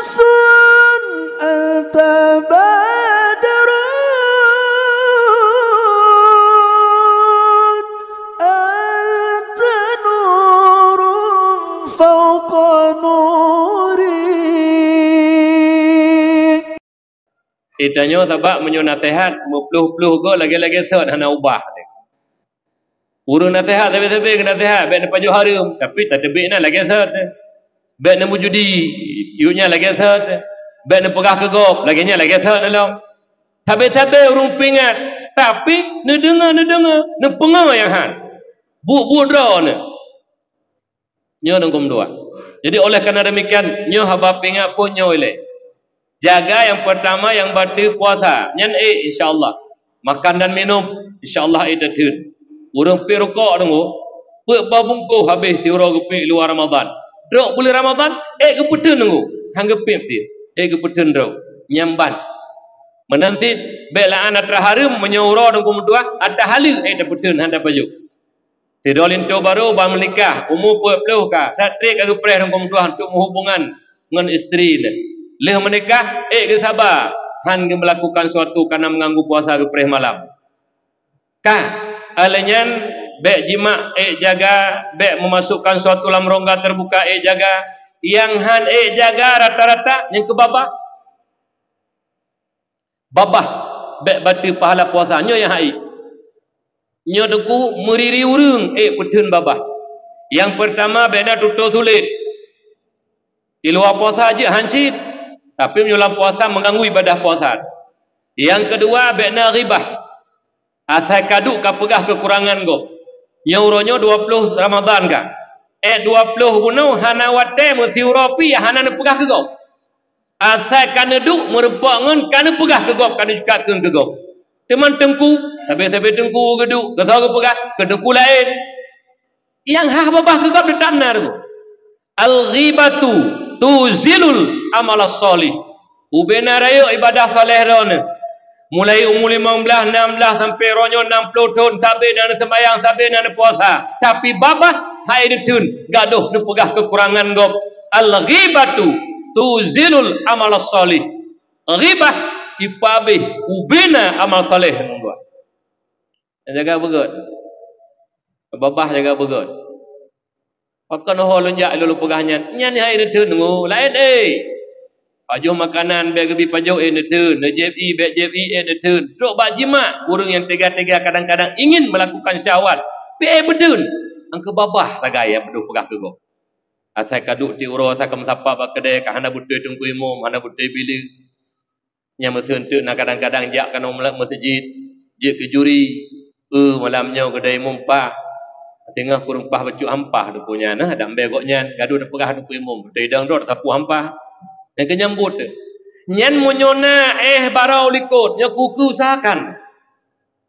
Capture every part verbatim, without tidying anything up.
Sun anta badrun, anta nurun fauqa nuri. Itanyoe sabab meunyoe naseuhat, meuploh-ploh goe lagée-lagée sot hana ubah. Ureuëng naseuhat sabe-sabe keu naseuhat, bék neupajoh hareuem, tapi tateubiet na lagée sot. Bék neumujudi, yue nyan lagée sot. Bék neupeugah keu gob, lagée nyan lagée sot lom. Sabe-sabe ureuëng peuingat, tapi neudeungoe-neudeungoe, neupeungoh nyang han. Buet-buet droeneuh. Nyoe nyang keudua. Jadi, oleh karena demikian, nyoe haba peuingat phon nyoe ilée. Jaga nyang pertama nyang bateue puasa. Nyan ék, insya Allah. Makan dan minum, insya Allah ék teuteun. Ureuëng piep rukok deungoe, peuet boh bungkôh habéh siuroe geupiep luwa Ramadan. Trok buleuen Ramadan, ék geupeuteun deungoe, han geupiep cit, ék geupeuteun droe. Nyan ban. Meunan cit, bék la'an atra hareuem meunyoe uroe deungoe meutuah, atra haleue ék tapeuteun han tapajoh. Sidroe linto barô ban meunikah, umu peuet ploh ka, that treb ka geupreh deungoe meutuah untuk meuhubungan ngon istri neuh. Lheueh meunikah, ék geusaba, han geumeulakukan suatu kana meunganggu puasa geupreh malam. Ka, alèh nyan, bék jimak ék jaga, bék meumasukkan suatu lam rongga teubuka ék jaga, nyang han ék jaga rata-rata nyang keu babah. Babah bék bateue pahala puasa, nyoe nyang hai. Nyoe teungku meuriri ureuëng ék peuteun babah. Nyang pertama bék na tutoe sulet. Di luwa puasa jeuet han cit, tapi meunyoe lam puasa meuganggu ibadah puasa. Nyang keudua bék na ghibah. Asai ka duek ka peugah keukurangan gob. Nyoe uroe nyoe dua ploh Ramadan ka. Ék dua ploh bunoe hana watée meusiuroe pih hana neupeugah keu gob. Asai ka neuduek meurumpok ngon ka neupeugah keu gob, ka neucakap keu gob. Teuma teungku, sabe-sabe teungku geuduek, keu soe geupeugah, keu teungku laén. Nyang hah babah keu gob teutab na teungku. Al-ghibatu tuzilul amalas shalih. Ubena rayeuk ibadah saleh droeneuh. Mulai umu limong blaih, nam blaih sampai uroe nyoe nam ploh thon, sabe na neuseumbahyang, sabe na neupuasa. Tapi babah hai neuteun, gadôh neupeugah keukurangan gob. Al-ghibatu tuzilul amalas shalih. Ghibah ipeuabéh ubena amal saleh. Jaga beugét. Babah jaga beugét. Pakon ho lôn jak lôn peugah nyan? Nyan hai neuteun deungoe, laén, eh. Pajoh makanan bék geubi pajoh, eh, neuteun. Neujieb ie bék jieb ie, eh, neuteun. Trok bak jimak, ureuëng nyang teuga-teuga kadang-kadang ingin melakukan syahwat. Pih, eh, beuteun. Angkeu babah sagai nyang beudôh peugah keu gob. Asai ka duek tiep uroe, asai ka meusapat bak keudè, ka hana beutôi teungku imum, hana beutôi bileue. Nyang meuseunteuk na kadang-kadang jak keunoe meuseujid, jeuet keu juri. Eu, malam nyoe keudè imum paih. Teungoh kureueng paih bacut hampah teungku nyan, nah, dak mbé gobnyan, gadôh tapeugah teungku imum, beutôi dang droe tasapeue hampah. Nyang keu nyambut teuh. Nyan meunyoe na éh barô likot, nyoe keu keusakan.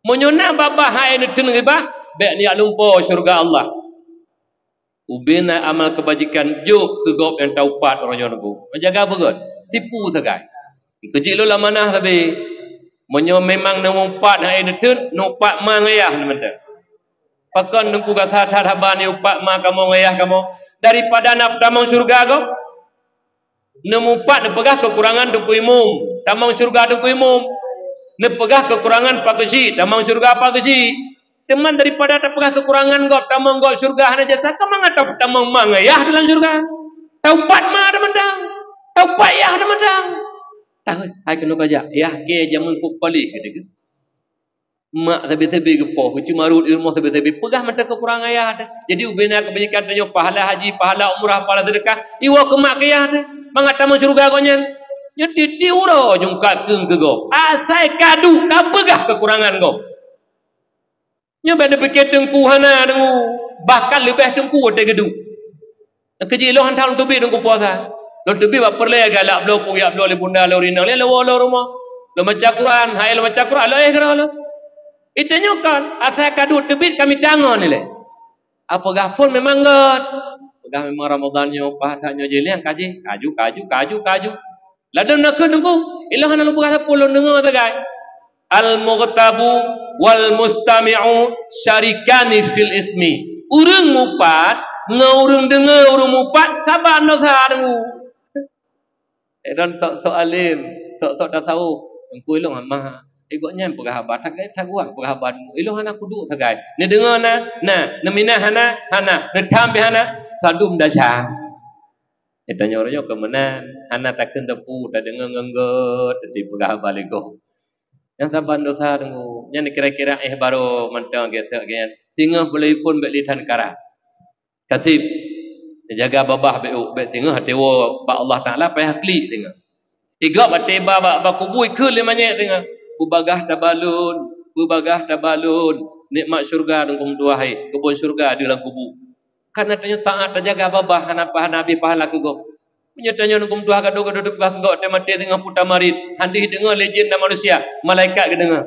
Meunyoe na babah hai neuteun ghibah, bék neujak lumpoe syeuruga Allah. Ubena amal keubajikan jok keu gob nyang taupat uroe nyoe teungku. Jaga beugét, tipu sagai. Keujeuet lôn lam manah sabe. Meunyoe memang neumupat hai neuteun, neupat ma ngon yah neumantong. Pakon teungku gasa that haba neupat ma kamoe ngon yah kamoe daripada na tamong syeuruga gob? Neumupat neupeugah keukurangan teungku imum, tamong syeuruga teungku imum. Neupeugah keukurangan pakeusi, tamong syeuruga pakeusi. Teuma daripada tapeugah keukurangan gob, tamong gob syeuruga hana jasa, ka mangat ta-, tamong ma ngon yah dalam syeuruga. Taupat ma teumantong, taupat yah teumantong. Tahu, hai keunoe kajak, yah keu jameun keu paléh keu teuk. Mak sabe-sabe geupoh, cumarot i rumoh sabe-sabe, peugah mantong keukurangan yah teuh. Jadi ubena keubajikan tanyoe, pahala haji, pahala umrah, pahala seudeukah, iwoe keu mak keu yah teuh, mangat tamong syeuruga gobnyan. Nyoe tiep-tiep uroe jungkat keu keu gob. Asai ka duek ka peugah keukurangan gob. Nyoe bék neupike teungku hana deungoe, bahkan leubeh teungku watée geuduek. Keujeuet lôn han that lôn teubiet teungku puasa. Lôn teubiet bak peureulée gala bloe, puyak bloe lé bunda lôn rinong, lé lôn woe lôn rumoh. Lôn baca Quran, hai lôn baca Quran, lôn éh keudroe lôn. Itanyoe kon, asai ka duek teubiet ka mita ngon ilée. Apeugah phon memang gét. Peugah memang Ramadan nyoe, paih that nyoe jih, liang ka jih. Kaju, kaju, kaju, kaju. Ladôm na kheun teungku, ilôn hana lôn peugah sapeue lôn deungoe sagai. Al-mughtabu wal mustami'u syarikani fil ismi. Ureuëng mupat ngon ureuëng deungoe ureuëng mupat saban dosa teungku. Eh, dan sok-sok alim, sok-sok tasawuf, teungku ilong hama. Eh, gobnyan peugah haba, sagai saguang peugah haba. Ilong hana kuduek sagai. Neudeungoe na, na. Neuminah hana, hana. Neutham pih hana. Sadum dasya. Eh, tanyoe uroe nyoe keu meunan, hana takheun teupeu, tadeungoe ngon gét, teuti peugah haba lé gob. Nyang saban dosa teungku. Nyan kira-kira eh barô mantong gesek geuh nyan. Singoh beuleupon bèk lé that kara. Kaseb, jaga babah bèk, bèk singoh até woe bak Allah Taala payah klik singoh. Igob até ba, bak, bak kubu ikheun lé manyét singoh. Beubagah tabalon, beubagah tabalon. Nikmat syurga teungku meutuah hai, keubon syurga di lam kubu. Karena tanyoe taat tajaga babah hana pa-, hana habéh pahala keu gob. Meunyoe tanyoe teungku meutuah gadoh-gadoh teupeugah keu gob, teumaté singoh puta marit, han deuh deungoe lé jén dan manusia, malaikat geudeungoe.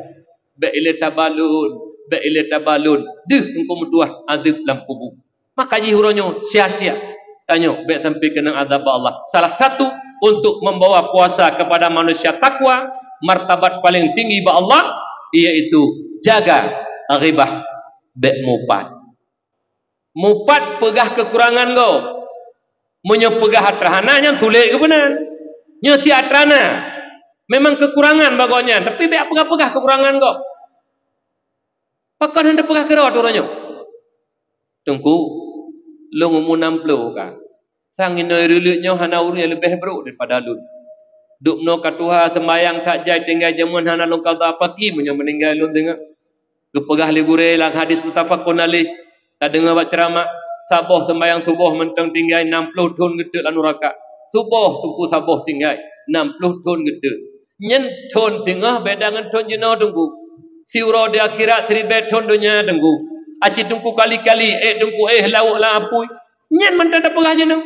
Bèk ilèe tabalon, bèk ilèe tabalon. Deuh teungku meutuah azab lam kubu. Maka jih uroe nyoe sia-sia. Tanyoe bèk sampai keunong azab bak Allah. Salah satu untuk membawa kuasa kepada manusia takwa, martabat paling tinggi bak Allah, yaitu jaga ghibah, bèk mupat. Mupat peugah keukurangan gob. Meunyoe peugah atra hana nyan sulet geuh meunan. Nyoe si atra na. Memang keukurangan bak gobnyan, tapi bèk peugah-peugah keukurangan gob. Pakon hana peugah keudroe uroe nyoe? Teungku, lôn umu nam ploh ka. Sang inoe reuleuk nyoe hana ureueng nyang leubeh brok daripada lôn. Dubnoe ka tuha, seumayang that jai tinggai jameun hana lôn qadha, paki meunyoe meuninggai lôn deungoe. Geupeugah lé gurèe lam hadis muttafaqun alaih, tadeungoe bak ceuramah, saboh seumayang suboh mantong tinggai nam ploh thon geuteuk lam nuraka. Suboh teungku saboh tinggai nam ploh thon geuteuk. Nyan thon singoh beda ngon thon jinoe teungku. Siuroe di akhirat siribèe thon donya teungku. Aci teungku kali-kali, eh teungku eh lawok lam apui. Nyan mantong tapeugah jinoe.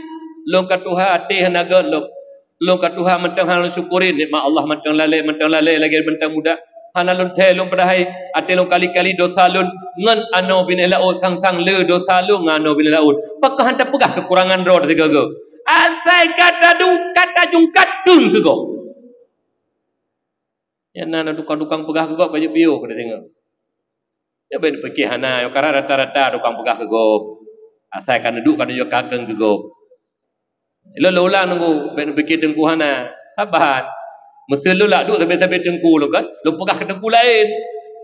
Lôn ka tuha até hana gét lom. Lôn ka tuha mantong hana lôn syukuri nikmat Allah mantong lalè, mantong lalè lagèe mantong muda. Hana lôn thèe lôn padahai até lôn kali-kali dosa lôn ngon anoe binéh laôt, sang-sang le dosa lôn ngon anoe binéh laôt. Pakon han tapeugah keukurangan droe teuh sigoe-goe. Asai ka tadu-, ka tajungkat kheun keu gob. Nyan na tukang-tukang peugah keu gob ka jeuet piôh keu teusingoh. Nyoe bèk neupike hana, nyoe karang rata-rata tukang peugah keu gob. Asai ka neuduek ka neujok kakeueng keu gob. Ilôn lôn ulang teungku, bèk neupike teungku hana. Saban. Meuseu lôn lak duek sabe-sabe teungku lôn kan, lôn peugah keu teungku laén.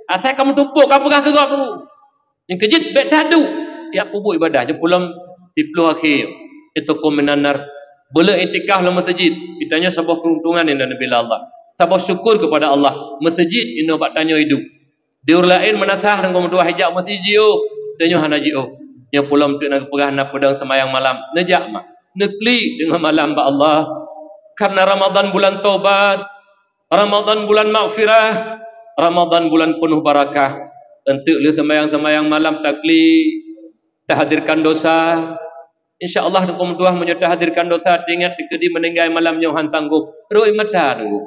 Asai ka meutumpôk ka peugah keu gob teungku. Nyang keujeuet bèk that duek, jak peubuet ibadah, jeuet pulom siplôh akhé, itaqu minan nar. Beuleueh iktikaf lam meuseujid, geutanyoe saboh keuntungan nyang neubi lé Allah. Saboh syukur keupada Allah, meuseujid inoe bak tanyoe idup. Di ureueng laén meunasah dan geumeudua hijak meuseujid jiôh, tanyoe hana jiôh. Nyang pulom teuk na geupeugah na peudong seumayang malam, neujak mak, neuklik teungoh malam bak Allah. Karena Ramadan bulan taubat, Ramadan bulan maghfirah, Ramadan bulan penuh barakah. Enteuk lheueh seumayang-seumayang malam taklik, tahadirkan dosa. Insya Allah, teungku meutuah, meunyoe tahadirkan dosa, teuingat teukeudi meuninggai malam nyoe han sanggob. Rhot ie mata teungku.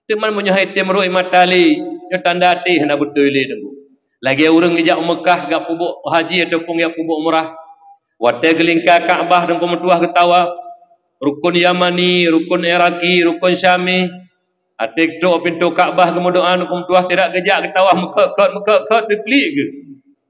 Teuma meunyoe han item rhot ie mata lé, nyoe tanda até hana beutôi lé teungku. Lagèe ureueng geujak u Meukah, geujak peubuet haji ataupun geujak peubuet umrah. Watèe geulingka Ka'bah teungku meutuah geutawaf, rukun Yamani, rukun Iraki, rukun Syami, Até trok pintoe Ka'bah geumeudoa, teungku meutuah, sira geujak geutawaf meukheut-kheut, meukheut-kheut teuklik geuh.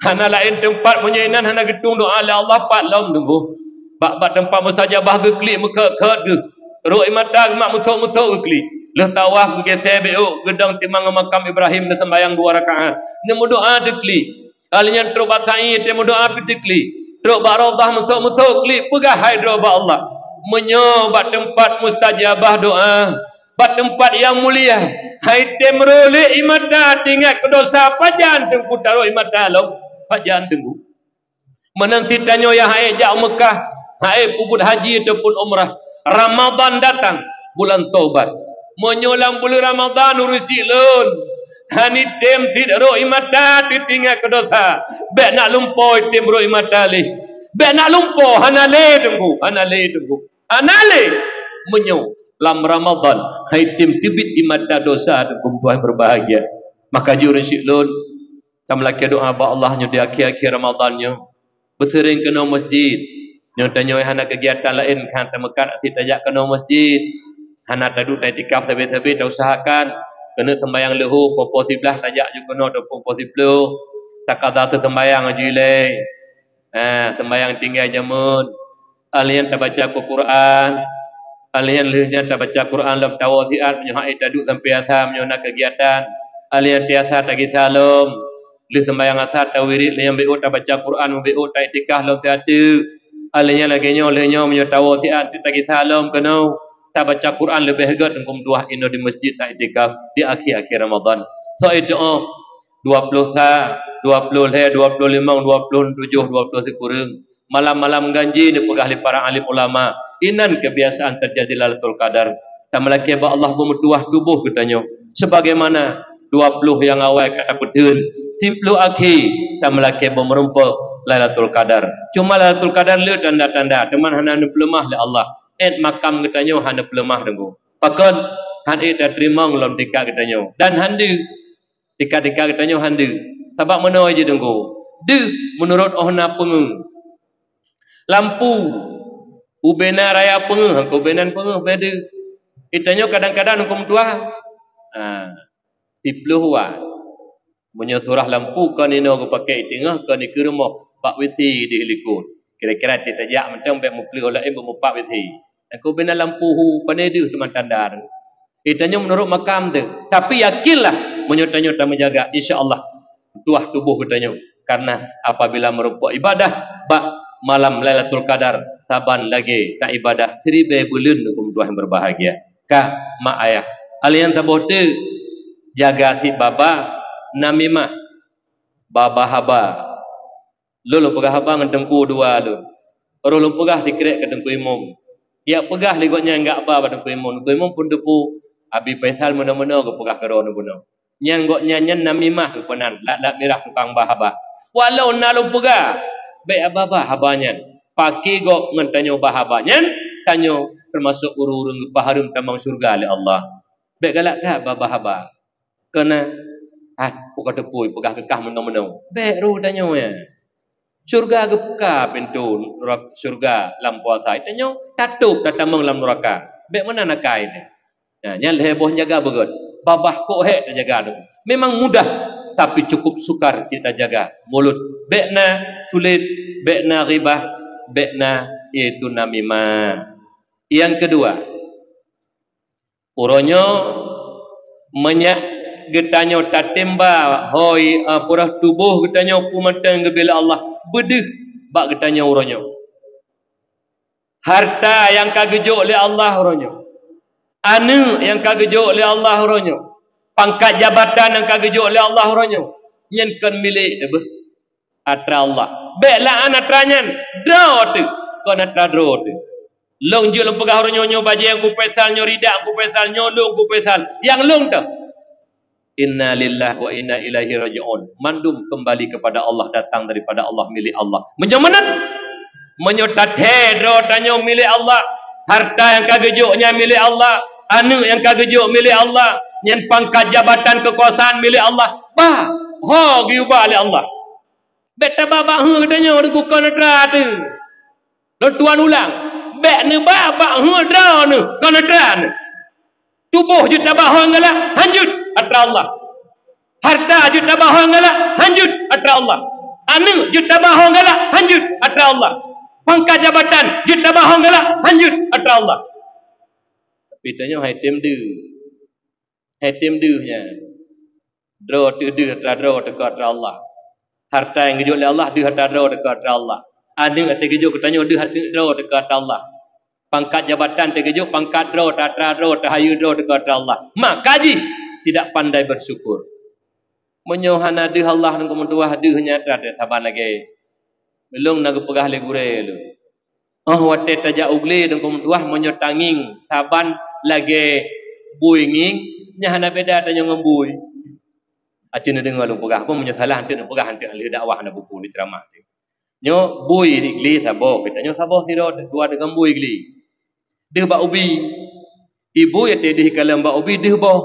Hana laén teumpat meunyoe inan hana geutueng doa lé Allah, pat lom teungku. Bak-bak teumpat mustajabah geuklik meukheut-kheut geuh. Rhot ie mata geumat meusok-meusok geuklik. Lheueh tawaf geugisé beuôk geudong timang ngon makam Ibrahim, neuseumayang dua rakaat. Neumeudoa teuklik. Ahli nyan trok bak sa'i, teurimong doa pih teuklik. Trok bak Raudhah meusok-meusok klik, peugah hai droe bak Allah. Meunyoe bak teumpat mustajabah doa, bak teumpat nyang mulia, han item rhot lé ie mata teuingat keu dosa, pajan teungku tarhot ie mata lom? Pajan teungku? Meunan cit tanyoe nyang han ék jak u Meukah, han ék peubuet haji ataupun umrah, Ramadhan datang, bulan taubat. Meunyoe lam buleuen Ramadhan ureueng syiek lôn han item cit rhot ie mata teuingat keu dosa, bèk nak lumpoe item rhot ie mata lé. Bèk nak lumpoe, hana lé teungku, hana lé teungku, hana lé. Meunyoe lam Ramadhan han item teubiet ie mata dosa teungku, tuan berbahagia, maka jih ureueng syiek lôn, tameulakèe doa bak Allah nyoe di akhé-akhé Ramadhan nyoe. Beuseuring keunoe masjid. Nyoe tanyoe hana keugiatan laén, kan tameukat até tajak keunoe masjid. Hana taduek taiktikaf sabe-sabe, tausahakan keuneuk seumayang leuhô, poh-poh siblaih tajak ju keunoe, ataupun poh siploh. Takada teuseumayang aju ilèe. Ha, seumayang tinggai jameun. Ahli nyan tabaca Quran. Alèh nyan lheueh nyan tabaca Quran lom, tawasiat meunyoe hana taduek sampoe asa meunyoe na keugiatan. Alèh nyan tiasa tagisa lom, lheueh seumbahyang asa tawirid, lheueh nyan beuet tabaca Quran, beuet taiktikaf lom siat teuk. Alèh nyan lagèe nyoe, lheueh nyoe meunyoe tawasiat teuk tagisa lom keunoe, tabaca Quran leubeh gèt, Teungku meutuah, inoe di masjid taiktikaf di akhé-akhé Ramadan. Soe itu, oh, dua ploh sa, dua ploh lhèe, dua ploh limong, dua ploh tujoh, dua ploh sikureueng. Malam-malam ganji dipeugah lé para alim ulama, inan kebiasaan terjadi Lailatul Qadar. Tameulakèe bak Allah beumeutuwah tuboh geutanyoe, sebagaimana dua ploh nyang awai ka tapeutheun, siplôh akhé tameulakèe beumeurumpok Lailatul Qadar. Cuma Lailatul Qadar le tanda-tanda, teuma hana neupeuleumah lé Allah. Ét makam geutanyoe hana neupeuleumah, Teungku. Pakon? Hana tateurimong lom tingkat geutanyoe. Dan hana deuh, tingkat-tingkat geutanyoe hana deuh. Sabab meunoe jih, Teungku. Deuh meunurot 'oh na peungeuh. Lampu, ubena raya peungeuh, keu ubenan peungeuh beda. Geutanyoe kadang-kadang, Teungku meutuah, ha, siplôh watt. Meunyoe surah lampu kon inoe geupakè i teungoh, kon i keurumoh, bak WC deuh likot. Kira-kira cit tajak mantong bèk mupleuh laén bak mupat WC. Keu ubena lampu hu, pane deuh teuma tanda. Geutanyoe meunurot makam teuh. Tapi yakinlah, meunyoe tanyoe tameujaga, insya Allah, tuah tuboh geutanyoe. Karena apabila meurumpok ibadah bak malam Lailatul Qadar, saban lagèe taibadah siribèe buleuen, Teungku meutuah nyang berbahagia. Ka, mak ayah. Alèh nyan saboh teuk, jaga sit babah, namimah, babah haba. Lôn lôn peugah haba ngon teungku dua lôn. Roh lôn peugah sikrek keu Teungku Imum. Yak peugah lé gobnyan gak ba bak Teungku Imum. Teungku Imum pun teupeu, Abi Faisal meunoe-meunoe geupeugah keu droeneuh bunoe. Nyan gobnyan nyan namimah geupeunan, lat-lat mirah tukang ba haba. Walau na lôn peugah, bèk haba-haba haba nyan. Pakè gob ngon tanyoe ba haba nyan, tanyoe teumasok ureueng-ureueng geupahareuem tamong syeuruga lé Allah. Bèk galak that ba haba-haba. Keu na, ah, peue ka teupeu peugah keu kah meunoe-meunoe. Bèk roh tanyoe nyan. Syeuruga geubuka pintoe nuraka, syeuruga lam puasa. Tanyoe tatôb tatamong lam nuraka. Bèk meunan akai teuh. Nah, nyan lhèe boh jaga beugöt. Babah kok hék tajaga tu. Memang mudah, tapi cukup sukar kita jaga mulut. Bèk na sulet, bèk na ghibah, bèk na, yaitu namimah. Yang kedua, uroe nyoe meunyak geutanyoe tatem ba hôi, eh, peurah tuboh geutanyoe peue mantong geubri lé Allah, beudeuh bak geutanyoe uroe nyoe. Harta nyang ka geujok lé Allah uroe nyoe, aneuk nyang ka geujok lé Allah uroe nyoe, pangkat jabatan nyang ka geujok lé Allah uroe nyoe, nyan kon milék teuh beuh, atra Allah. Bèk la'an atra nyan, droe teuh, kon atra droe teuh. Lôn jeuet lôn peugah uroe nyoe, nyoe bajèe Teungku Faisal, nyoe rida Teungku Faisal, nyoe lôn Teungku Faisal, nyang lôn teuh. Inna lillahi wa inna ilaihi raji'un. Mandum kembali kepada Allah, datang daripada Allah, milik Allah. Meunyoe meunan, meunyoe tathèe droe tanyoe milik Allah, harta nyang ka geujok nyan milik Allah, aneuk nyang ka geujok milik Allah, nyan pangkat jabatan keukuasaan milik Allah, bah, ho geuyue ba lé Allah. Bèk taba bak hue geutanyoe, Teungku, kon atra teuh. Lôn tuan ulang, bèk neuba bak hue droeneuh, kon atra neuh. Tuboh jeuet taba ho galak, hanjeuet atra Allah. Harta jeuet taba ho galak, hanjeuet atra Allah. Aneuk jeuet taba ho galak, hanjeuet atra Allah. Pangkat jabatan jeuet taba ho galak, hanjeuet atra Allah. Tapi tanyoe hai tem deuh. Hai tem deuh nyan. Droe teuh deuh atra droe teuka atra Allah. Harta nyang geujok lé Allah deuh atra droe teuka atra Allah. Aneuk nyang geujok geutanyoe deuh atra droe teuka atra Allah. Pangkat jabatan teugeujok pangkat droe, atra droe, tahayeue droe teuka atra Allah. Maka jih tidak pandai bersyukur. Meunyoe hana deuh Allah, Teungku meutuah, deuh nyan atra teuh saban lagèe. Lôn na geupeugah lé gurèe lôn. Oh, watèe tajak u glé, Teungku meutuah, meunyoe tangieng saban lagèe bui ngieng, nyan hana beda tanyoe ngon bui. Aci neudeungoe lôn peugah, apa meunyoe salah, eunteuk neupeugah, eunteuk lheueh dakwah na buku, ni ceramah. Nyoe bui di glé saboh, geutanyoe saboh sidroe, dua deungon bui glé. Deuh bak ubi. Ibu ya teuh deuh kalon bak ubi, deuh boh.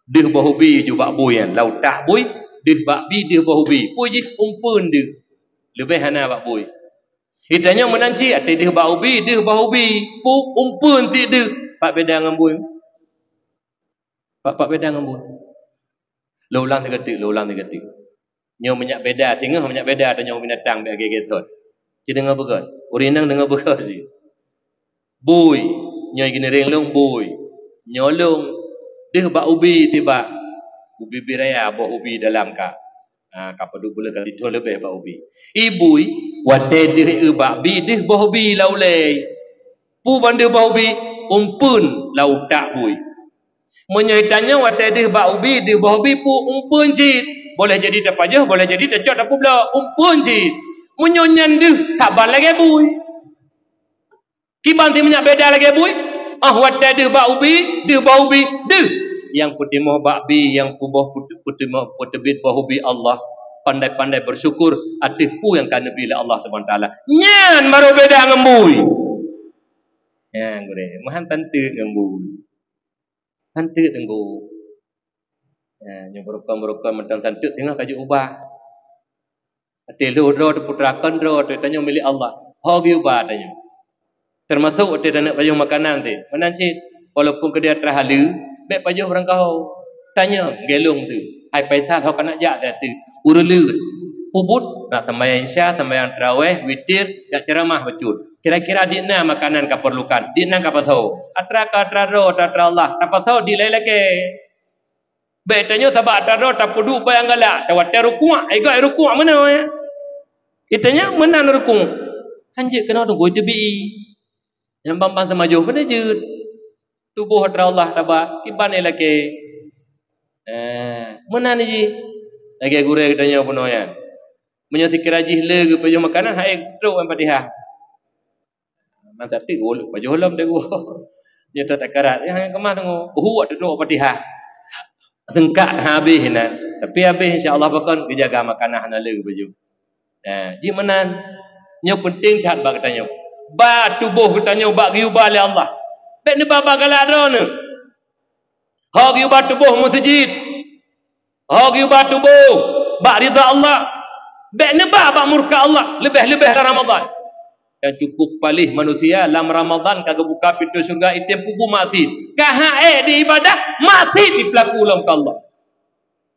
Deuh boh ubi ju bak bui nyan. Lam utak bui, deuh bak bi, deuh boh ubi. Peue jih? Umpeuen deuh. Leubeh hana bak bui. Geutanyoe meunan cit, até deuh bak ubi, deuh boh ubi. Pu-, umpeuen cit deuh. Pat beda ngon bui. Pat, pat beda ngon bui. Lôn ulang sigoe teuk, lôn ulang sigoe teuk. Nyoe meunyak beda, singoh meunyak beda tanyoe binatang bèk gèt-gèt thon. Ci deungoe beugöt. Ureueng inong deungoe beugöt cit. Bui. Nyoe geuneureng lôn bui. Nyoe lôn deuh bak ubi tibak. Ubi biraya boh ubi dalam ka. Ha, ka padub buleuen ka sithon leubeh bak ubi. I bui, watée deuh i bak bi deuh boh ubi lam ulée. Peue ban deuh boh ubi? Umpeuen lam utak bui. Meunyoe tanyoe watée deuh bak ubi, deuh boh ubi peue? Umpeuen cit. Boleh jadi tapajoh, boleh jadi tacok tapeubloe. Umpeuen cit. Meunyoe nyan deuh, saban lagée bui. Kiban si minyak beda lagée bui. Ah, watée deuh bak ubi, deuh boh ubi, deuh. Nyang peutimoh bak bi, nyang peuboh put-, peutimoh peuteubiet boh ubi Allah. Pandai-pandai bersyukur ateueh peue nyang ka neubri lé Allah Subhanahu Wa Taala. Nyan baru beda ngon bui. Nyan gurée, meuhan tanteuk ngon bui. Hanteuk teungku. Ya, nyoe beurukon-beurukon mantong santeuk singoh ka jiubah. Até lheueh droe teuputra kon droe teuh tanyoe milék Allah. Ho geuubah tanyoe. Teumasok até taneuk pajoh makanan teuh. Meunan cit, walaupun keudeh atra haleue, bék pajoh barangkaho. Tanyoe geulong teuh. Hai Faisal ho kanak jak teuh. Ureueng leuet. Peubuet nak sembahyang Isya, sembahyang tarawih, witir, dak ceramah bacut. Kira-kira di na makanan ka perlukan, di na ka pasoe. Atra ka atra droe, atra, atra Allah, ka pasoe di laén lakée. Bék tanyoe sabab atra droe tapeuduek bak nyang galak, watée rukuk, ai gak rukuk meunoe. Geutanyoe meunan rukuk. Hanjeuet keunoe teungku teubi. Nyang ban-ban seumajoh keuneuk jeuet. Tuboh atra Allah taba, kiban lakée. Eh, meunan jih. Lagée gurée geutanyoe bunoe nyan. Meunyoe sikira jih le geupajoh makanan, hai trok Fatihah. Mantap ti gol pajoh lom deh gol. Nyoe tak karat, eh, hana keumah tengok. Uhu ada trok Fatihah. Sengkak habéh na. Tapi habéh insya Allah pakon geujaga makanan hana le geupajoh. Nah, jih meunan. Nyoe penting that bak geutanyoe. Ba tuboh geutanyoe bak geuba lé Allah. Bék neuba bak galak droeneuh. Ho geuba tuboh meuseujid. Ho geuba tuboh bak ridha Allah. Bék neuba bak murka Allah, leubeh-leubeh lam Ramadan. Nyang cukup paléh manusia lam Ramadan ka geubuka pintoe syeuruga item pugu maksiet. Ka han ék di ibadah, maksiet jipeulaku lom keu Allah.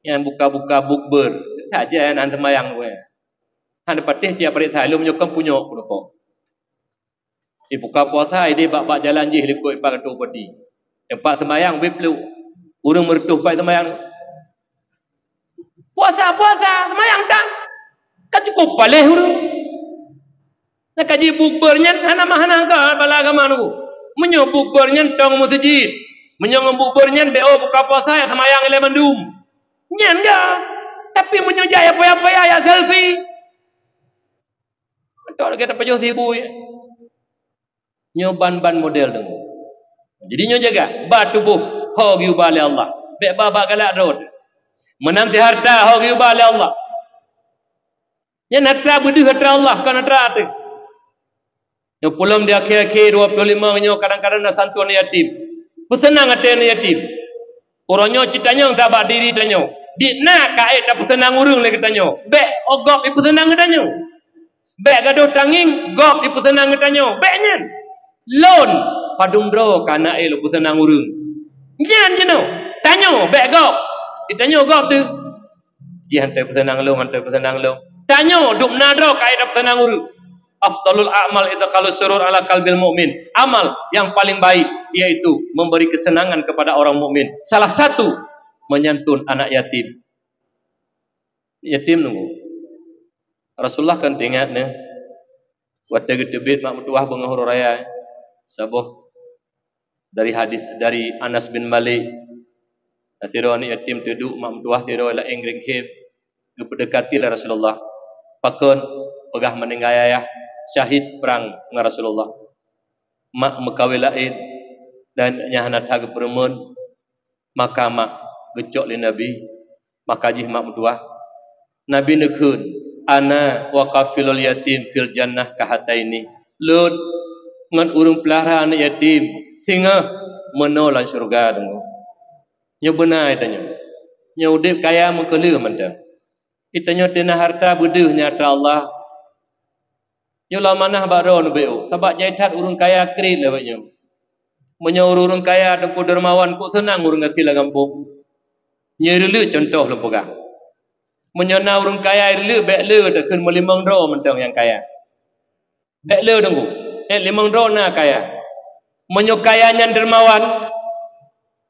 Nyang buka-buka bukber, saja nyang seumayang wéh. Hana patéh cia paréksa lom nyoe kon punyok peurumpok. Di buka puasa, ideh bak-bak jalan jih likot ipat keutuk peuti. Teumpat seumayang bit pluek. Ureueng meureutoh pat seumayang. Puasa, puasa, seumayang tan. Kan cukup paléh ureueng. Nah, kaji bukber nyan hana mah hana ka bala agama nunggu. Meunyoe bukber nyan tong meuseujid. Meunyoe ngon bukber nyan B O buka puasa, ya seumayang ilée mandum. Nyan ga. Tapi meunyoe jak ya paya-paya ya selfie. Beutôi lagée tapajoh sibu ya. Nyoe ban-ban model deungoe. Jadi nyoe jaga, ba tuboh ho geuba lé Allah. Bék ba bak galak droe. Meunan teuh harta ho geuba lé Allah. Nyan harta beudeuh harta Allah, kon harta teuh. Nyoe pulom di akhé-akhé dua puluh lima nyoe kadang-kadang na santuan yatim. Peuseunang até aneuk yatim. Uroe nyoe cit tanyong sabak diri tanyoe. Di na ka ék tapeuseunang ureueng lé geutanyoe. Bék gob ipeuseunang geutanyoe. Bék gadôh tangieng, gob ipeuseunang geutanyoe. Bék nyan. Lôn, padum droe ka na ék lôn peuseunang ureueng. Nyan jinoe. Tanyoe, bék gob. Di tanyoe gob teuh. Jih hantei peuseunang lôn, hantei peuseunang lôn. Tanyoe, dum na droe ka ék tapeuseunang ureueng. Afdalul a'mal idkhalus surur ala qalbil mu'min. Amal yang paling baik yaitu memberi kesenangan kepada orang mukmin. Salah satu menyantun anak yatim. Yatim nunggu. Rasulullah kan teuingat nyoe. Watée geuteubiet mak meutuwah beungoh uroe raya, saboh dari hadis dari Anas bin Malik, sidroe aneuk yatim teuduek mak meutuwah sidroe laén geuringkém, geupeudeukati lé Rasulullah. Pakon? Peugah meuninggai ayah, syahid prang ngon Rasulullah. Mak meukawen laén dan nyan hana that geupeureumeun, maka mak geucok lé Nabi, maka jih mak meutuwah. Nabi neukheun, "Ana wa kafilul yatim fil jannah kahataini." Lôn ngon ureueng peulara aneuk yatim singoh meunoe lam syeuruga deungoe. Nyoe beuna geutanyoe. Nyoe udeb kaya meukeuleuh mantong. Geutanyoe teuh na harta beudeuh nyang atra Allah. Nyoe lam manah bak droe neubeue, sabab jai that ureueng kaya kriet lé awaknyoe. Meunyoe ureueng-ureueng kaya teungku dermawan, kok seunang ureueng gasien lam gampông. Nyoe reuleuek cuntoh lôn peugah. Meunyoe na ureueng kaya reuleuek, bék le takheun meulimong droe mantong nyang kaya. Bék le teungku, ék limong droe na kaya. Meunyoe kaya nyan dermawan,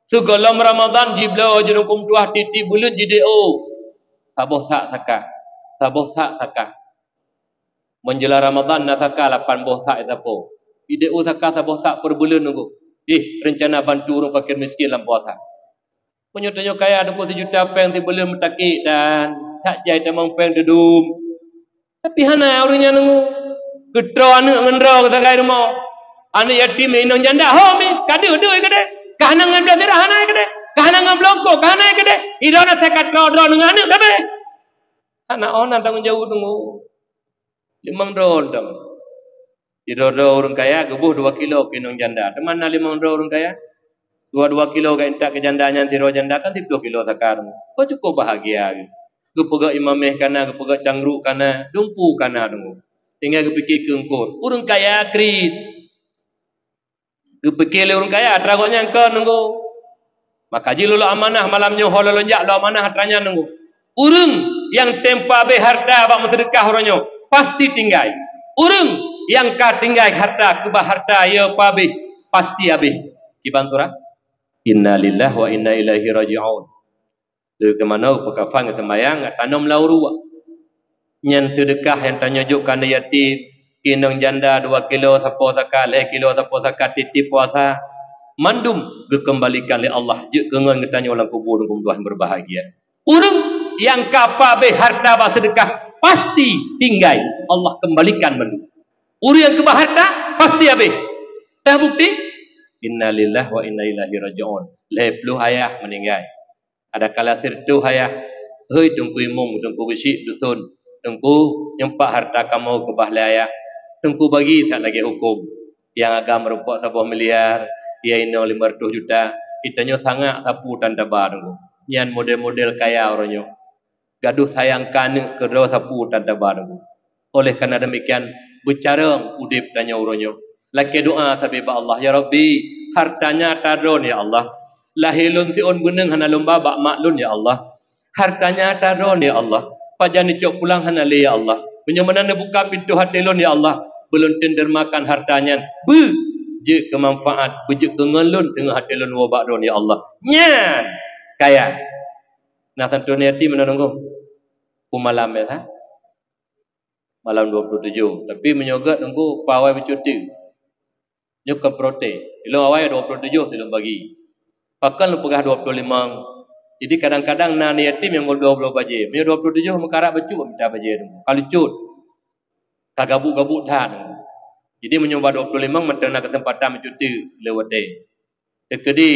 sigohlom Ramadan jibloe jinoe keu meutuah tiep-tiep buleuen jideh, oh, saboh sak zakat, saboh sak zakat. Menjelang Ramadan na zakat lapan boh sak isapo. Ideh, oh, zakat saboh sak per buleuen nunggu. Ih, rencana bantu ureuëng fakir miskin lam puasa. Meunyoe tanyoe kaya, teungku, sijuta péng sibuleuen meutakik dan that jai tamong péng teudum. Tapi hana ureuëng nyan nunggu. Geutroe aneuëk ngon droe geusagai rumoh. Aneuëk yatim inong janda, ho mi, ka deuh-deuh keudeh. Ka hana ngon blah sirah hana keudeh. Ka hana ngon beulongkok ka hana keudeh. Idong na sakat droe-droe ngon aneuëk sabe. Hana oh na tanggong jaweueb nunggu. Limong droe dong. Sidroe-droe ureuëng kaya geuboh dua kilo keu inong janda. Teuma na limong droe ureuëng kaya. Dua-dua kilo ka intat keu janda nyan, sidroe janda kan siplôh kilo zakat. Kok cukup bahagia. Geupeugah imameh kana, geupeugah canggruk kana, dumpu kana dong. Tinggai geupike keu eungkôt. Ureuëng kaya kriet. Geupike lé ureuëng kaya atra gobnyan keu nunggu. Maka jih lôn amanah malam nyoe, ho lôn jak lôn amanah atra nyan nunggu. Ureuëng nyang tem pabeh harta bak meuseudeukah uroe nyoe, pasti tinggai. Ureuëng nyang ka tinggai harta keubah harta ya pabeh, pasti habéh. Kiban surah, Innalillahi wa inna ilaihi raji'un. Lheueh seumanoe peukafan ngon seumayang, tanom lam uruek. Nyan seudeukah nyang tanyoe jok keu aneuëk yatim, keu inong janda dua kilo sapo zakat, lhée kilo sapo zakat tiep-tiep puasa. Mandum geukeumbalikan lé Allah jeuet keu ngon geutanyoe lam kubu dum tuan berbahagia. Ureuëng nyang ka pabeh harta bak seudeukah pasti tinggai, Allah keumbalikan mandum. Ureuëng nyang keubah harta pasti habéh. Dah bukti? Innalillahi wa inna ilaihi raji'un. Lhée ploh ayah meuninggai. Adakala sireutôh ayah, "Hei Teungku Imum, Teungku Geuchik Dusun, Teungku, nyoe pat harta kamoe keubah lé ayah." Teungku bagi that lagée huköm. Nyang agam meurumpok saboh miliar, nyang inong limong reutôh juta, geutanyoe sangat sapeue tan taba Teungku. Nyan model-model kaya uroe nyoe. Gadoh sayang keu aneuëk keudroe sapeue tan taba Teungku. Oleh karena demikian, beucarông udeb tanyoe uroe nyoe. Lakée doá sabe bak Allah, "Ya Rabbi, harta nyan atra Droe, ya Allah. Lahé lôn siôn beuneueng hana lôn ba bak mak lôn, ya Allah. Harta nyan atra Droe, ya Allah. Pajan neucok pulang hana lé, ya Allah. Meunyoe meunan neubuka pintoe até lôn, ya Allah, beulôn tem dermakan harta nyan. Beu jeuet keu manfaat, beu jeuet keu ngon lôn teungoh até lôn woe bak Droe, ya Allah." Nyan kaya. Na santun yatim meunan nunggu. Peumalam biasa. Malam dua puluh tujoh. Tapi meunyoe gét nunggu pawai beucuti. Nyoe kon protes. Ilong awai dua puluh tujoh silong bagi. Pakon lôn peugah dua puluh limong. Jadi kadang-kadang na aneuk yatim nyang dua puluh bajée. Meunyoe dua puluh tujoh meukarat bacut mita bajée tu. Ka lucut. Ka gabuk-gabuk that. Jadi meunyoe bak dua puluh limong mantong na keuseumpatan meucuti lé watée. Teukeudi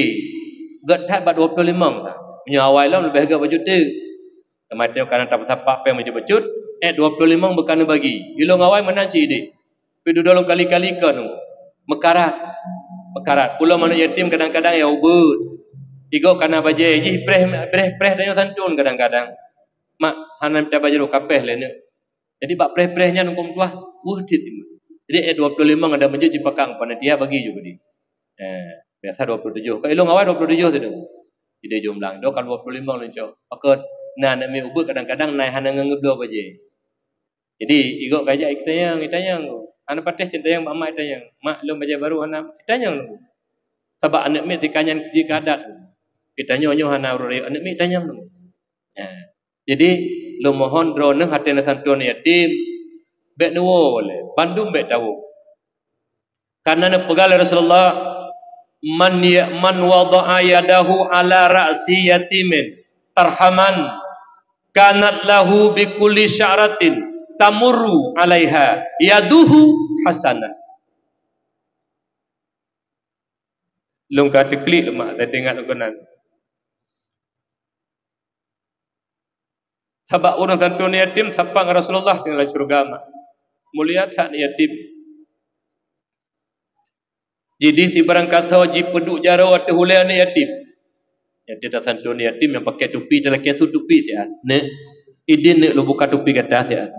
gét that bak dua puluh limong. Meunyoe awai lom leubeh gét bacut teuk. Teuma tanyoe kana tapeusapat péng bacut-bacut, eh, dua puluh limong beuka neubagi. Ilong awai meunan cit ideh. Pi dudoe lom kali-kali kon meukarat. Meukarat. Pulo manok yatim kadang-kadang ya ubeut. Igoe kana bajée jih preh, preh, preh tanyoe santun kadang-kadang. Mak hana mita bajée kapéh lé neuk. Jadi bak preh-preh nyan huköm tuah, weueh cit. Jadi eh dua puluh limong ada meujeuet cipakang panitia bagi ju bagi. Eh, biasa dua puluh tujoh. Ka ilong awai dua puluh tujoh sideh. Jadi jumlah. Dua kali dua puluh limong leuncok. Pakon na aneuk miet ubeut kadang-kadang na hana ngon geubloe bajée. Jadi igoe kajak itanyong, itanyong. Hana patéh cit tanyong bak mak itanyong. "Mak, lôn bajée baru hana?" Itanyong. Sabab aneuk miet tikanyan jih ka adat. Itanyong nyoe hana ureuëng rayeuk aneuk miet itanyong. Ya. Jadi lôn mohon droeneuh até neusantun yatim, bék neuwoe lé, bandum bék tawoe. Karena neupeugah lé Rasulullah, "Man ya-, man wada'a yadahu ala ra'si yatimin tarhaman, kanat lahu bi kulli sya'ratin tamurru 'alaiha yaduhu hasanah." Lôn ka teuklik lé mak, teuingat lôn keunan. Sabab ureuëng santun yatim sapat ngon Rasulullah singoh lam syeuruga mak. Mulia that yatim. Jadi sibarang kasoe jipeuduek jaroe ateueh ulée aneuk yatim. Nyang teuh tasantun yatim nyang pakai tupi talakée su tupi siat. Neuk, idin neuk lôn buka tupi gata siat.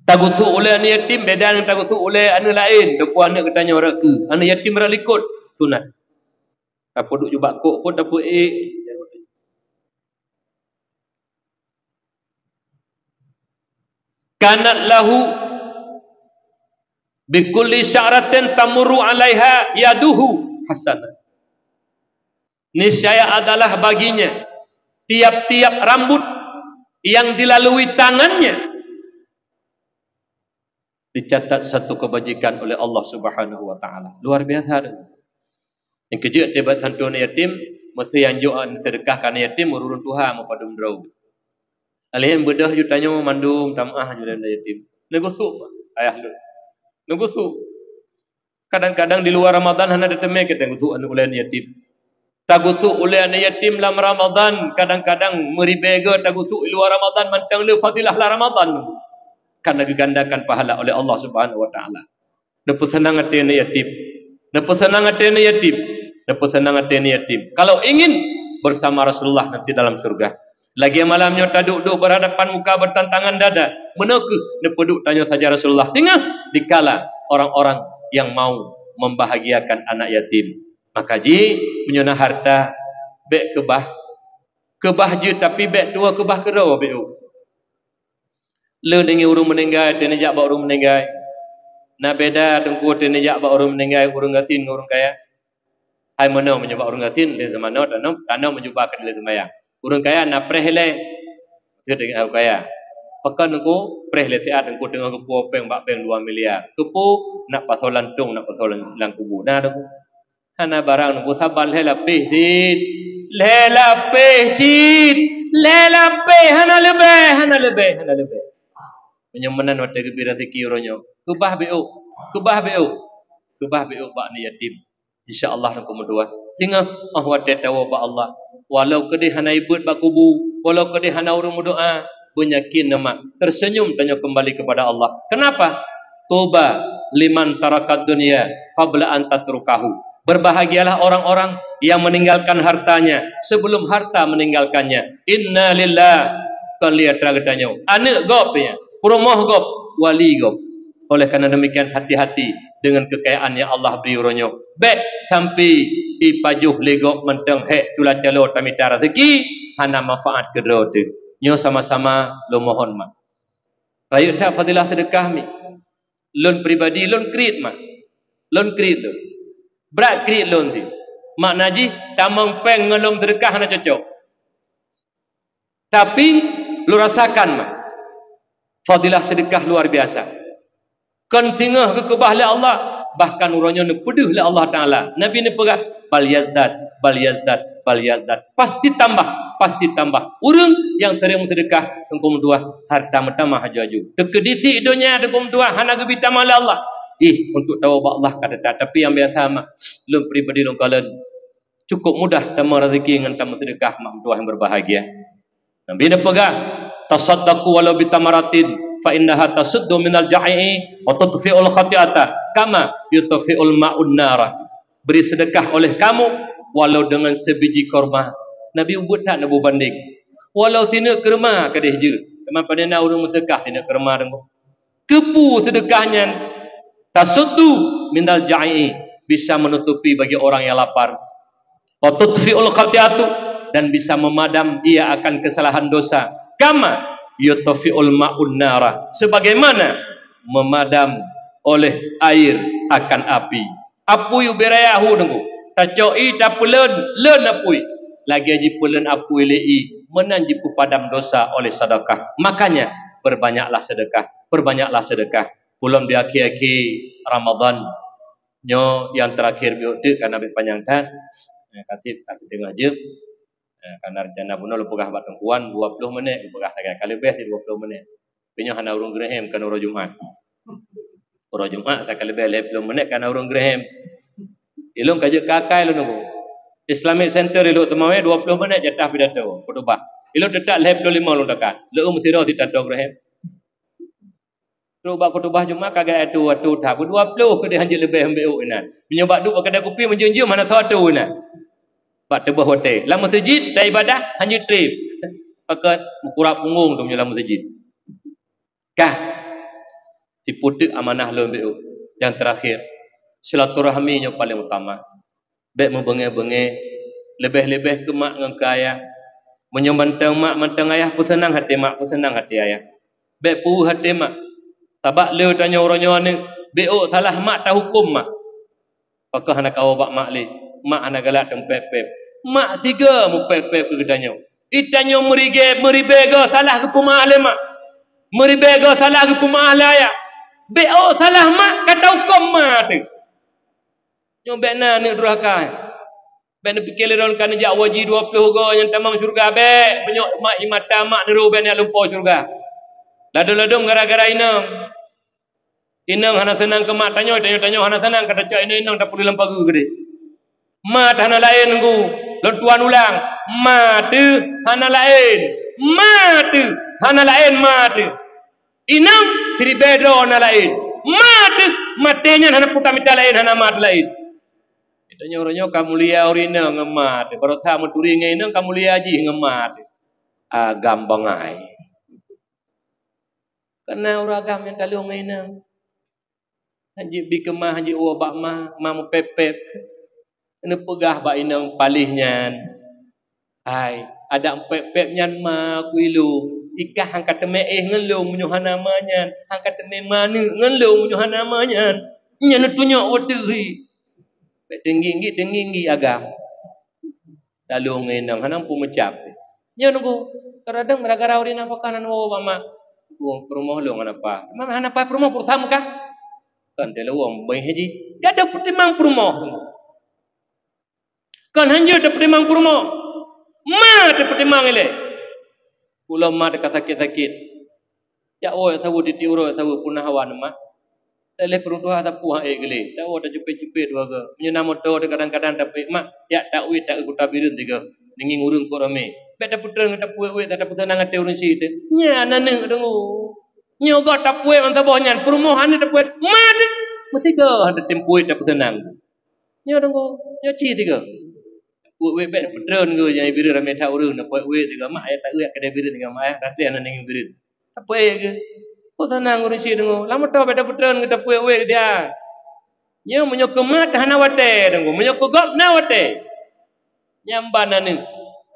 Tagusuk ulée aneuk yatim beda ngon tagusuk ulée aneuk laén, teupeu aneuk geutanyoe rot keu. Aneuk yatim rot likot, sunat. Tapeuduek jubak kok phon tapeuék. Kanat lahu "Bikulli sya'ratin tamurru 'alaiha yaduhu hasanah." Niscaya adalah baginya tiap-tiap rambut yang dilalui tangannya dicatat satu kebajikan oleh Allah Subhanahu wa Ta'ala. Luar biasa tu. Nyang keujeuet teuh bak tantu aneuk yatim, meusé nyang jok seudeukah keu aneuk yatim, ureueng tuha meupadum droe. Alheuh beudôh ju tanyoe mandum tameu'ah ju lé aneuk yatim. Neugusuk ayah lôn. Neugusuk. Kadang-kadang di luwa Ramadan hana teuteumé kita gusuk aneuk ulée yatim. Tagusuk ulée aneuk yatim lam Ramadan, kadang-kadang meuribée goe tagusuk di luwa Ramadan mantong le fadilah lam Ramadan. Karena geugandakan pahala oleh Allah Subhanahu wa Ta'ala. Neupeuseunang até aneuk yatim. Neupeuseunang até aneuk yatim. Neupeuseunang até aneuk yatim. Kalau ingin bersama Rasulullah nanti dalam surga. Lagée malam nyoe taduek-duek berhadapan muka bertantangan dada. Meunoe kheueh neupeuduek tanyoe saja Rasulullah. Singoh dikala orang-orang yang mau membahagiakan anak yatim. Maka jih, meunyoe na harta, bék keubah. Keubah jeuet, tapi bék tuwoe keubah keudroe, bék. Lé deungon ureueng meuninggai, teuneujak bak ureueng meuninggai. Na beda teungku teuneujak bak ureueng meuninggai, ureueng gasien ngon ureueng kaya. Hai meunoe meunyoe bak ureueng gasien, lé seumanoe tanoh, tanoh meujubah keu dilèe seumayang. Ureueng kaya na preh ilèe. Seudeungoe ureueng kaya. Pakon teungku preh lé siat teungku teungoh geupuwoe péng bak bank dua miliar. Keupeue? Nak pasoe lantong, nak pasoe lam kubu. Na teungku. Hana barang teungku saban lhèe lapéh cit. Lhèe lapéh cit. Lhèe lapéh hana leubeh, hana leubeh, hana leubeh. Meunyoe meunan watèe geubri raseuki uroe nyoe. Keubah bék. Keubah bék. Keubah bék bak aneuk yatim. Insya Allah teungku meutuah. Singoh óh watèe tawoe bak Allah. Walau keudéh hana ibeuet bak kubu, walau keudéh hana ureueng meudoa, beunyakin nama, tersenyum tanyoe kembali kepada Allah. Kenapa? Tuba liman tarakad dunya qabla an tatrukahu. Berbahagialah orang-orang yang meninggalkan hartanya sebelum harta meninggalkannya. Inna lillah. Kon lé atra geutanyoe. Aneuk gob nyan, peurumoh gob, wali gob. Oleh karena demikian, hati-hati dengan kekayaan yang Allah beri uroe nyoe. Bék sampai ipajoh lé gob mantong hék tula calo tamita raseuki, hana manfaat keu droe teuh. Nyoe sama-sama lôn mohon mak. Rayeuk that fadilah seudeukah mi. Lôn pribadi, lôn kriet mak. Lôn kriet lôn. Brat kriet lôn sih. Makna jih, tamong péng ngon lôn seudeukah hana cocok. Tapi, lôn rasakan mak, fadilah seudeukah luar biasa. Kon singoh geukeubah lé Allah, bahkan uroe nyoe neupeudeuh lé Allah Taala. Nabi neupeugah, "Bal yazdad, bal yazdad, bal yazdad." Pasti tambah, pasti tambah. Ureueng nyang seuring meuseudeukah, teungku meutuah, harta meutamah aju-aju. Teukeudi sit donya, teungku meutuah, hana geubri tamah lé Allah. Ih, untuk tawoe bak Allah ka teutap. Tapi nyang biasa mak, lôn pribadi lôn kalon, cukup mudah tamong raseuki ngon tamong seudeukah mak meutuah nyang berbahagia. Nabi neupeugah, "Tasaddaqu walau bitamaratin, fa innaha tasuddu minal ja'i wa tutfi'ul khati'ata, kama yutfi'ul ma'un nara." Beri sedekah oleh kamu, walau dengan sebiji korma. Nabi ubeuet that neubu banding. Walau sineuk keurma keudeh jeuet. Teuma pane na ureueng meuseukah sineuk keurma deungoe. Keupeue seudeukah nyan? Tasuddu minal ja'i, bisa menutupi bagi orang yang lapar. Wa tutfi'ul khati'atu, dan bisa memadam ia akan kesalahan dosa. Kama yutfi'ul ma'un nara, sebagaimana memadam oleh air akan api. Apui ubé raya hu deungoe. Tacok ie tapeuleuen, leuen apui. Lagèe jipeuleuen apui lé ie, meunan jipeupadam dosa oleh sedekah. Makanya, perbanyaklah sedekah, perbanyaklah sedekah. Ulôn di akhé-akhé Ramadan nyoe nyang terakhir miyueb teuk, karena bèk panyang that. Eh, ka sit, ka sit teungoh jeuem. Eh, karena rencana bunoe lôn peugah bak teungku wan dua ploh menit, lôn peugah sagai ka leubeh sit dua ploh menit. Meunyoe hana ureueng geureuhem, kan uroe Jumat. Uroe Jumat ka leubeh lhèe ploh menit, kan ureueng geureuhem. Ilôn ka jeuet keu akai lôn nunggu. Islamic Center ilôn teuma wèh dua ploh menit jatah pidato, khutubah. Ilôn teutap lhèe ploh limong lôn takat. Lôn meusidroe sit tantoe geureuhem. Trok bak khutubah Jumat ka geuatoe-atoe that, beudua ploh keudeh hanjeuet leubeh ambek inan. Meunyoe bak duek bak keudè kupi meujeuem-jeuem hana soe atoe inan. Bak teubeh watèe. Lam meuseujid, taibadah, hanjeuet trép. Pakon meukurap punggong tu meunyoe lam meuseujid. Kah. Siputeuk amanah lôn beu. Nyang terakhir, silaturahmi nyoe paleng utama. Bèk meubeungèh-beungèh, leubeh-leubeh keu mak ngon keu ayah. Meunyoe mantong mak, mantong ayah, peuseunang até mak, peuseunang até ayah. Bèk peuweuh até mak. Sabab le tanyoe uroe nyoe aneuk, Bék salah mak tahuköm mak. Pakon hana kawoe bak mak lé? Mak hana galak teumpép-pép. Mak sigoe mupép-pép keu geutanyoe. Geutanyoe meurigée, meuribée goe salah geupeumeu'ah lé mak. Meuribée goe salah geupeumeu'ah lé ayah. Bék salah mak ka tahuköm mak teuh. Nyoe bék na aneuk durhaka. Bék neupike lé droeneuh ka neujak haji dua ploh goe nyang tamong syeuruga bék. Meunyoe mak i mata mak neurôh bék neujak lumpoe syeuruga. Ladôm-ladôm gara-gara inong. Inong hana seunang keu mak tanyoe, tanyoe, tanyoe hana seunang ka tacok inong-inong tapeuleueh lam pageue keudéh. Ma teuh hana laén Teungku, lôn tuan ulang, ma teuh hana laén, ma teuh hana laén, ma teuh. Inong siribée droe hana laén, ma teuh maté nyan hana peue tamita laén, hana ma teuh laén. Tanyoe uroe nyoe ka mulia ureueng inong ngon ma teuh, baroesa meuturi ngon inong ka mulia jih ngon ma teuh. Agam bangai. Kana ureueng agam nyang taleueng ngon inong. Hanjeuet bi keumah, hanjeuet woe bak ma, ma meupép-pép. Neupeugah bak inong paléh nyan, "Hai, adak meupép-pép nyan ma keu ilôn. Ikah han ka teumé éh ngon lôn meunyoe hana ma nyan, han ka teumé ma aneuk ngon lôn meunyoe hana ma nyan." Nyan neutunyok wateuh hi. Bék teunggi-nggi, teunggi-nggi agam. Taleueng ngon inong hana mampu meucab. Nyoe Teungku, kadang-kadang gara-gara ureueng inong pakon hana woe bak ma. Woe peurumoh lôn hana paih. Memang hana paih peurumoh, peurumoh kah? Kon teuh lôn woe beuh haji. Ka tapeutimang peurumoh. Kon hanjeuet tapeutimang peurumoh. Ma tapeutimang ilée. Ulôn ma teuka sakét-sakét. Jak woe saweue tiep uroe saweue puna hawa neumat. Lheueh peurumoh sapeue han ék geulé. Tawoe tacupét-cupét dua goe. Meunyoe na moto teuh kadang-kadang tapeuék mak, jak taék taék kuta Bireuen sigoe. Neungieng ureueng kok ramé. Bék tapeutreun tapeuék-ék, tapeuseunang até ureueng syiek teuh. Nyan aneuk Teungku. Nyoe gob tapeuék mantong boh nyan, peurumoh aneuk tapeuék. Ma teuh. Meusigoe han tatem peuék tapeuseunang. Nyoe Teungku, nyoe ci sigoe. Wék-wék bék peutreun geuh nyang Bireuen ramé that ureueng na peuék-wék sigoe mak, ayah taék keudéh Bireuen sigoe mak, ayah raté hana neungieng Bireuen. Tapeuék geuh. Peue seunang ureueng syiek Teungku. Lam moto bék tapeutreun geuh tapeuék-wék dia. Nyoe meunyoe keu mak hana watée Teungku, meunyoe keu gob na watée. Nyan ban aneuk,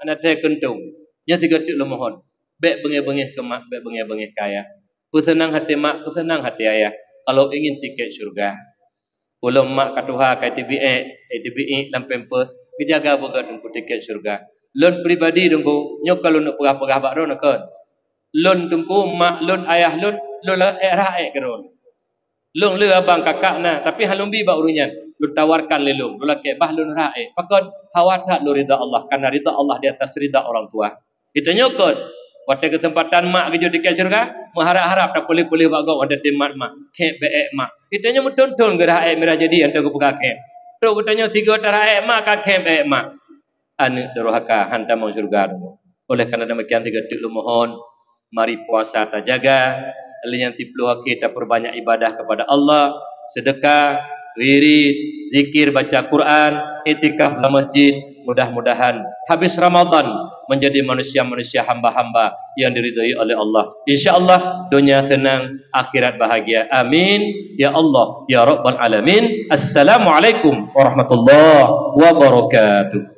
hana teuh keuntông. Nyan sigoe teuk lôn mohon. Bék beungéh-beungéh keu mak, bék beungéh-beungéh keu ayah. Peuseunang até mak, peuseunang até ayah. Kalau ingin tiket syurga. Ulôn mak ka tuha ka iteubiet, iteubiet lam pampers, geujaga beugét Teungku tiket syurga. Lôn pribadi Teungku, nyoe ka lôn peugah-peugah bak droeneuh kon. Lôn Teungku, mak lôn, ayah lôn, lôn ék rhah ék keu droeneuh. Lôn le abang kakak na, tapi han lôn bi bak ureueng nyan. Lôn tawarkan lé lôn, lôn lakée bah lôn rhah ék. Pakon? Hawa that lôn ridha Allah, karena ridha Allah di atas ridha orang tua. Geutanyoe kon, watée keuseumpatan mak geujok tiket syeuruga, meuharab-harab tapeuleueh-peuleueh bak gob watée teumat mak, khép bék ék mak. Geutanyoe meuthon-thon geurhah ék mirah jadi, han teupeugah khép. Trok geutanyoe sigoe tarhah ék mak, ka khép ék mak. Aneuk durhaka han tamong syeuruga. Oleh karena demikian, sigoe teuk lôn mohon, mari puasa tajaga, lheueh nyan siplôh akhé tapeurbanyak ibadah kepada Allah, sedekah, wirid, zikir, baca Quran, iktikaf lam masjid. Mudah-mudahan habis Ramadan menjadi manusia-manusia hamba-hamba yang diridhoi oleh Allah. Insya Allah, dunia senang, akhirat bahagia. Amin. Ya Allah, ya Rabbal Alamin. Assalamualaikum warahmatullahi wabarakatuh.